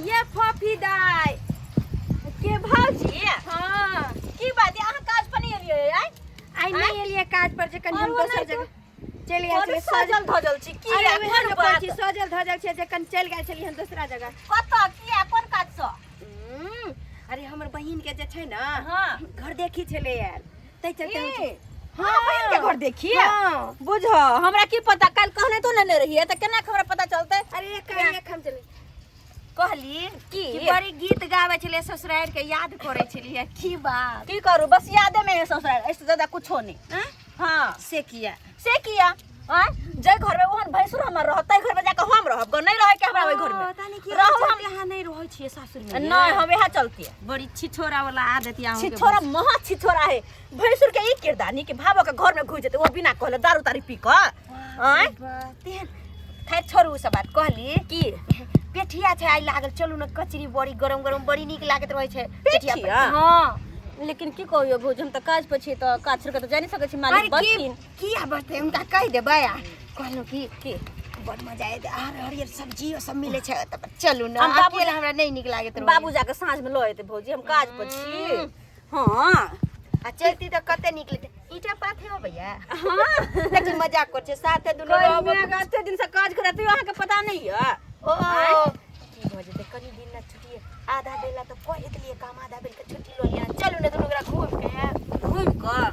ये फफी दाई। के भौजी? हाँ। की बात है, अहाँ काज पर नहीं एलियै आइ? आइ नहीं एलियै काज पर, जे कनि और हम ओ दोसर नहि जगह चलि गेल बड़ छलियै। सजल धजल छी की? अरे आ, वएह कोन ने कहै बात? छी, सजल धजल छियै जे कनि चलि गेल छलियै हम दोसरा जगह। कतऽ, किया, कोन काज सँ? अरे हमर बहिन के जे छै ने, हाँ, घर देखी छलै आयल, ताहि चलते हम ई, हाँ, बहिन के घर देखी? हाँ। बुझ, हमरा की पता, काल्हि कहने तो ने रहियै तऽ केना हमरा पता चलतै? अरे एक हम चलै कहली की? कि बड़ी गीत गाबै छलियै, ससुरारि के याद करै छलियै, की बात? की करू, बस यादे में है ससुराल, ऐसे ज्यादा कुछो नहीं। आँय? हाँ। से किया? से किया आँय, जै घर में ओहन भैंसुर हमर रहत तै घर में जाके हम रहब ग, नहीं रहे के हमरा ओहि घर में। तानी की रहब हम। यहाँ नहीं रहै छियै सासुर में? नहीं, हम यहाँ चलती। बड़ी छिछोरा वाला आदत यहाँ। छिछोरा, महा छिछोरा है भैंसुर के। ई किरदानी के भावो के घर में घुस जेते, वो बिना कहले दारू तारी पी क। आँय? तेहन खैर छोड़ू ओ सब बात। कहली की? पेठिया छै आइ लागल, चलू ने, कचरी बड़ी गरम गरम बड़ी नीक लागैत रहै छै पेठिया पर। पेठिया? हाँ। लेकिन की कहियो भौजी, हम तऽ काज पर छी, तऽ काज छोड़ के तऽ जा नहीं सकै छी। अरे मालिक की बजथिन। किया बजतै? हुनका कहि देबै। आ कहलहुँ कि की? बड़ मजा आयत, आर हरियर सब्जियो सब मिलै छै ओतऽ, चलू ने। हम बाबू अकेला हमरा नहि नीक लागैत रहै। बाबू जाके साँझ में लऽ एतै भौजी, हम काज पर छी। हाँ। आ चलती तऽ कते नीक लगतै। ईटा पाथे अबैया? हाँ। लेकिन मजाक कर छै, साथे दुनू रहब। कते दिन से काज करत अहाँके पता नहीं है। ओ की भऽ जेतै कनि दिन ना छुट्टी, आधा बेला तऽ कहि देलियै काम, आधा बेल के छुट्टी लऽ लिअ, चलू ने दुनू गोरा घूमि के आयब। घूमि कऽ?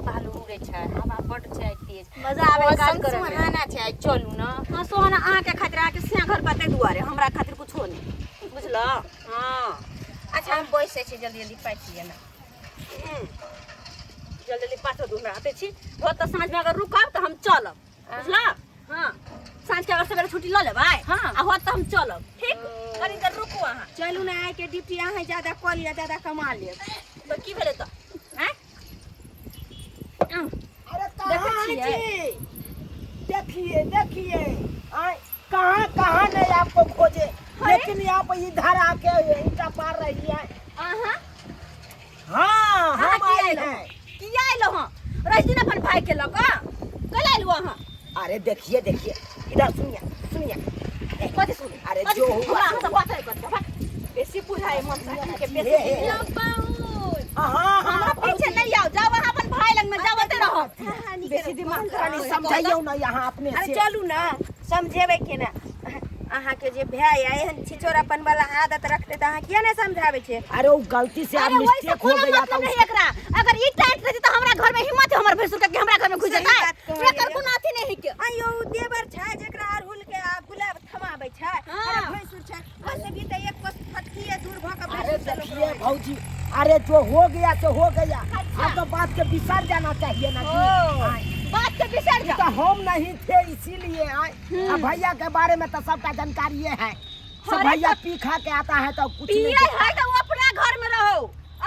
बालू उड़ै छै, हवा बड्ड छै आइ तेज। मजा आबै काज मौसम करऽ में। सुहाना छै आइ, चलू ने। हाँ सोहना, अहाँके खातिर अहाँके सिया घर पर, ताहि दुआरे हमरा खातिर कुछो नहीं, बुझलऽ? हाँ। अच्छा, हम बैसै छी, जल्दी जल्दी पाथि लिअ ने। जल्दी जल्दी पाछो दू, हमरा आते छी हो तऽ साँझमे अगर रुकब तऽ हम चलब, बुझलऽ? हाँ, साँझ के अगर सवेरे छुट्टी लऽ लेबै। हाँ। आ होत तऽ हम चलब, ठीक? कनी देर रुकू अहाँ। चलू ने, आइके ड्यूटी अहाँ ज्यादा कऽ लिअ, ज्यादा कमा लेब। तऽ की भेलै तऽ आँय? अरे देखै कहाँ छियै? जी, देखिए देखिए, आय कहाँ कहाँ नहीं आपको खोजे, लेकिन आप इधर आके ईटा पार रही है। अहाँ? हाँ। अहाँ हम की आए अयलहुँ? हैं। किया अयलहुँ हँ? रहि दिन अपन भाई के लऽ कऽ कल अयलहुँ अहाँ? अरे देखिए देखिए, इधर सुनिए सुनिए। कथी सुनू? अरे कथी जो सुनू? हुआ हमरा सो अहाँ से हुआ। बात नहीं करते, बेसी बुझाइ मन से के हे, बेसी। हे, हे। हाँ हाँ। हमरा पीछे नहीं आओ, जाओ अहाँ अपन भाई लग में जाओ, ओते रहो, बेसी दिमाग खराब कनी होइए। समझाइयो ना यहाँ अपने अरे से। चलू ने, समझेबै केना? अहाँके जे भाय यऽ एहन छिछोरापन वाला आदत रखते तऽ अहाँ किया नहि समझाबै छियै? अरे वो गलती से अरे अब वही से मिस्टेक हो कोनो गया मतलब था। नहीं एकरा। अगर ई टाइट रहती तो हमरा घर में हिम्मत है हमर भैंसुर के कि हमरा घर में घुस सही जेतै? बात कहलियै। एकर कोनो अथी नहीं है के। आइयो उ देवर छै जेकरा अड़हुल के आ गुलाब थमाबै छै। हाँ। अरे भैंसुर छै, वैसे भी तऽ एक कोस फटकिए दूर भऽ कऽ अरे भैंसुर से लोक देखिए रहै। भौजी, अरे जो हो गया सो हो गया, अब तो बात के बिसर जाना चाहिए ना जी। ओ, बात के बिसर जाओ। तो हम नहीं थे इसीलिए आए। अब भैया के बारे में तो सबका जानकारी ये है सब। अरे भैया पी खा के आता है तो कुछ नहीं पिए देखता। है तो वो अपना घर में रहो,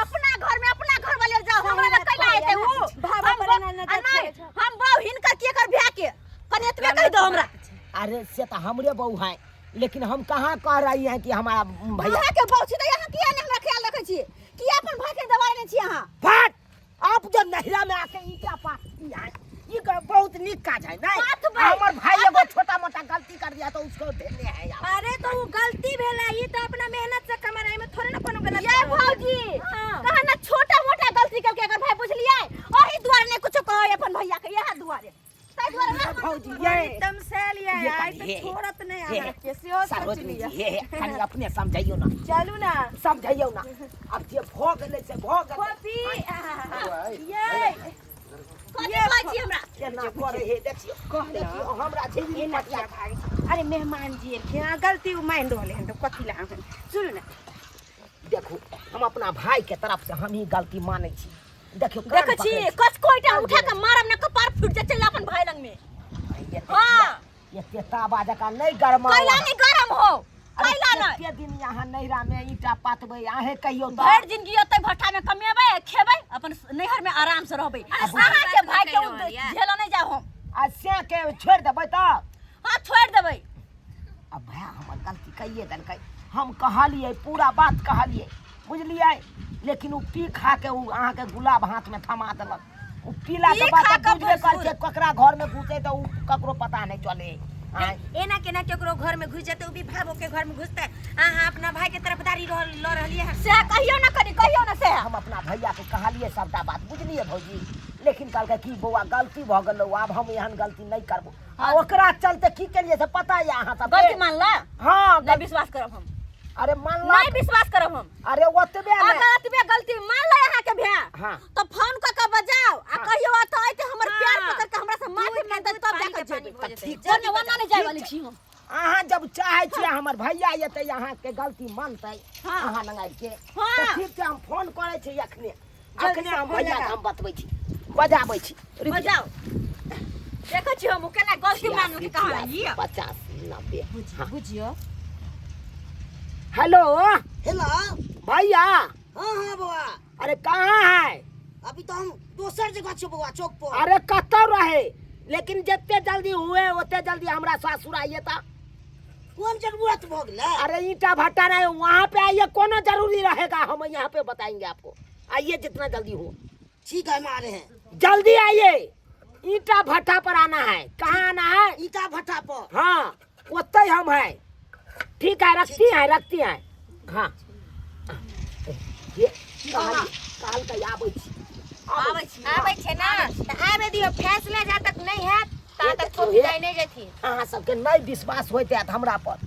अपना घर में अपना घर वाले जाओ, हमरा लग कैला आते उ? भावा हम पर बहु- एना नजर आ नहीं, फेरै छै। हम बहु हिनकर के कर भ्या के कनी एतबे कहि दो हमरा। अरे से तो हमरे बहू है, लेकिन हम कहाँ कह रही हैं कि हमारा भैया। अहाँ के बहु छी तऽ अहाँ किया नहीं हमरा ख्याल रखै छी? किया अपन भाई के दबाई नै छी अहाँ? फट आप जो नहिरा में आके ईटा पाथती है, ये बहुत निक काज है नहीं? पाथबै। हमर भाई एगो छोटा मोटा गलती कर दिया तो उसको देने है यार। अरे तो उ गलती भेला, ई तऽ अपना मेहनत से कमा में थोड़े ना कोनो गलत ये करल। भौजी, हाँ। कहा ना छोटा मोटा गलती करके अगर भाई, बुझलियै, ओही दुआरे नहीं कुछो कहै अपन भैया के, इएह दुआरे, ताहि दुआरे ना। भौजी बड़ी ये तमसैल ये ये आइ कनी, तऽ हे, हे। छोड़त नहि हे, अहाँके, सेहो सोचि सरोजनी लिअ। जी, हे हे, कनी अपने समझाइयो ना। चलू ना। समझाइयो ना, अब जे भ गेलै से भ गेलै। कॉपी ये कथी कहै छी हमरा? केना करे हे, देखियो देखियो, हमरा झिझिरी एना पटिया। किया भागै छी? अरे मेहमान जी एलखिन, अहाँ गलती उ मानि रहलै हन तऽ कथी लए अहाँ? सुनू ने। देखू, हम अपना भाई के तरफ से हम ही गलती मानै छी, देखियो कान देखै छी पकड़ै। कच कोइटा उठा के मारब ना कपार फूट जाय, चल अपन भाई लग में। ये हाँ। एते ताबा जकाँ नहि गरमा। कैला नहीं गरम हो? कैला नहीं? कते दिन यहाँ नैहरा में ईटा पातबै अहें कहियो तऽ? भरि जिंदगी ओतै भट्ठा में कमेबै खेबै, अपन नैहर में आराम से रहबै। अहाँ के भाई के उ झेलऽ नहीं जाओ हम। आ से के छोड़ि देबै तऽ? हाँ, छोड़ि देबै। अब भैया हमर गलती कहिए देलकै, हम कहलियै पूरा बात कहलियै, बुझलियै, लेकिन ओ पी खा के ओ अहाँके गुलाब हाथमे थमा देलक। ओ पीला के पी बाद खा तऽ कऽ बुझबे करै भैंसुर। छै, ककरा घरमे घुसै तऽ ओ ककरो पता नहि चले। आँय। एना केना केकरो घर में घुस जेतै, उ भी भावो के घर में घुसतै। अहाँ अपना भाई के तरफदारी रहल लऽ रहलियै हन। से कहियो ना, कनी कहियो ना से। हम अपना भैया के कहलियै सबटा बात, बुझलियै भौजी? लेकिन कहलकै कि बौआ, गलती भऽ गेलौ, आब हम एहन गलती नहि करबो। आ ओकरा चलते की केलियै से पता यऽ अहाँ सबके? गलती मानला? हाँ। नहीं विश्वास करब हम। अरे मानला। नहीं विश्वास करब हम। अरे ओतबे नहि। अगर अतबे गलती मान लो यहाँ के भैया, हाँ। तो फोन क के बजाओ आ कहियो अत आइते हमर प्यार हाँ। पकड़ के हमरा से माफी दूध के मांगते दूध, तब पानी जाके के पानी जेबै। भऽ जेतै। ठीक। ओने ओना नहीं जाय वाली छी हम। अहाँ जब चाहै छियै हमर भैया एतै, अहाँके गलती मानतै, हाँ। अहाँ लग आबि के, हाँ। तऽ ठीक छै, हम फोन करै छी अखने। जल्दी अखने से हम फोन भैया के लगाउ। हम बतबै छी, बजाबै छी, रुकि। बजाओ, देखै छी हम केना गलती मानू के कहाँ 86, ये 85, 90, हाँ। बुझियो। हेलो। हेलो। भैया। हाँ हाँ बौआ। अरे कहाँ है? अभी तो हम दोसर जगह छियो बौआ, चौक पर। अरे कतौ रहे, लेकिन जते जल्दी हुए ओते जल्दी हमरा सासुर आइए। ता कोन जरूरत भऽ गेलै? अरे ईटा भट्टा रहे, वहाँ पे आइए। कोनो जरूरी रहेगा, हम यहाँ पे बताएंगे आपको। आइए जितना जल्दी हो। ठीक है, हम आ रहे हैं। जल्दी आइए, ईटा भट्टा पर आना है। कहाँ आना है? ईटा भट्टा पर। हाँ, ओते हम है। ठीक है, रखती हैं, रखती हैं। हाँ, ये काल काल का आबै छी। आबै छी। आबै छै ना तऽ आबे दियौ। फैसला जा तक नहि हैत ता तक देखियौ, फोफी दाइ नहि जेथिन। अहाँ सबके नहि विश्वास होइत हैत हमरा पर।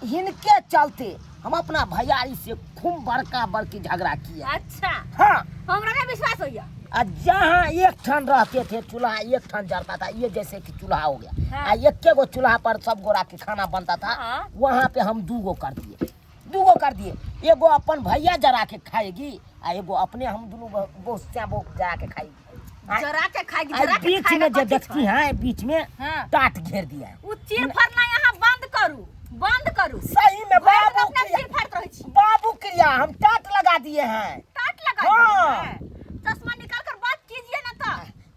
हिनके चलते हम अपना भैयारी से खूब बड़का बड़की झगड़ा किया। अच्छा। हाँ। हमरा नहीं विश्वास होइया। आ जहाँ एक ठन रहते थे, चूल्हा एक ठन जरता था, ये जैसे कि चूल्हा हो गया, हाँ। आ एक गो चूल्हा पर सब गोरा के खाना बनता था, हाँ। वहाँ पे हम दू गो कर दिए, दू गो कर दिए। एगो अपन भैया जरा के खाएगी आ एगो अपने हम दोनों बहु जरा के खाएगी। जरा के खाएगी? आ जरा के बीच खाएगा में जो कथी देखती छै? हैं, बीच में हाँ। टाट घेर दिया है। उ चीर फाड़ना यहाँ बंद करू, बंद करू। सही में भरि दिन बाबू अपने क्रिया, चीर फाड़त रहै छी। बाबू क्रिया, हम टाट लगा दिए हैं। टाट लगा हाँ। दिए हैं। चश्मा निकाल कर बात कीजिए ना तो।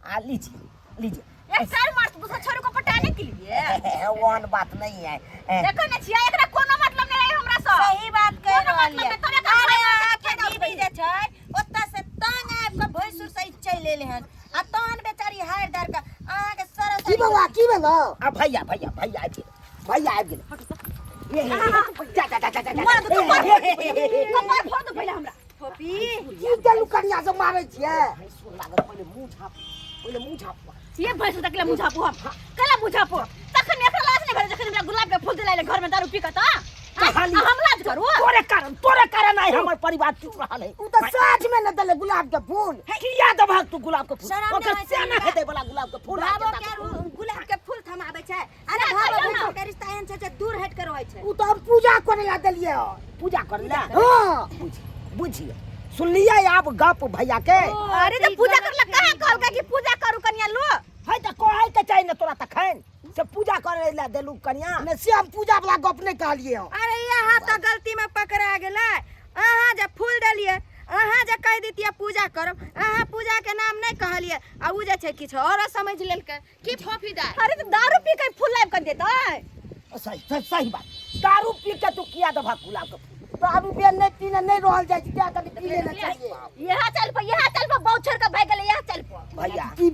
आ लीजिए, लीजिए। एक सर मार दूसरा छोरी को पटाने के लिए। ओहन बात नहीं है। देखो ने छिया, एकरा कोनो मतलब नहीं है हमरा से। सही बात कह कोनो रहल मतलब ये। नहि, तोरे घर अरे में अहाँके के बीबी जे छै ओतऽ से तंग आबि कऽ भैंसुर से चलि एलै हन आ तहन बेचारी हारि दारि कऽ अहाँके सरस। की बौआ, की भेलौ? आ भैया, भैया, भैया आबि गेल, भैया आबि गेल। ये, ये, ये, जा जा जा जा जा। मार दो, कपार फोड़ दो, कपार फोड़ दो पहिले हमरा। फोपी। की देलू कनिया से मारै छियै? भैंसुर लागत, पहिले मुँह झाप, पहिले मुँह झाप। ये भैंस तक ले मुझापो, हम कला मुझापो। तखन एकरा लाज नहीं भेल जखन हमरा गुलाब के फूल दिलाइले घर में दारू पी के त कहली। हम लाज करू? तोरे कारण, तोरे कारण आइ हमर परिवार टूट रहल है। उ तऽ साँझ में न देले गुलाब के फूल। किया देबहक तू गुलाब के फूल? शरम नहि ओकर होइ छै सेना हुनका। हेतै वाला गुलाब के फूल। भावो गेंदा के के फूल। गुलाब के फूल थमाबै छै। अरे ना, भावो कहियौ ना। भैंसुर के रिश्ता एहन छै जे दूर हटि के रहै छै। उ तऽ हम पूजा करे ला देलियै हन। पूजा कर ले। हाँ। बुझिए, सुनलियै आब गप भैया के? अरे तो पूजा करला कहाँ कहलका कि पूजा करू कनिया लो? है तऽ कहै के चाही ने तोरा तखन से पूजा करे ला देलू कनिया। ने, से हम पूजा वाला गप नहि कहलियै हन। अरे यहाँ तऽ गलती में पकड़ा गेलै। अहाँ जे फूल देलियै, अहाँ जे कहि दितियै पूजा करब, अहाँ पूजा के नाम नहि कहलियै आ उ जे छै किछु औरो समझि लेलकै। की फोफी दाइ? अरे तो दारू पी के फूल लाइब कर देतै। सही सही सही बात, दारू पी के तू किया देबहक गुलाब के फूल? दारू बियर नहि पीने नहि रहल जाइ छै, तें कनि पी लेना चाहिए। यहाँ चल पर, यहाँ चल पर, बहुत छोड़ के भाग गेलै यहाँ चल पर। भैया। की?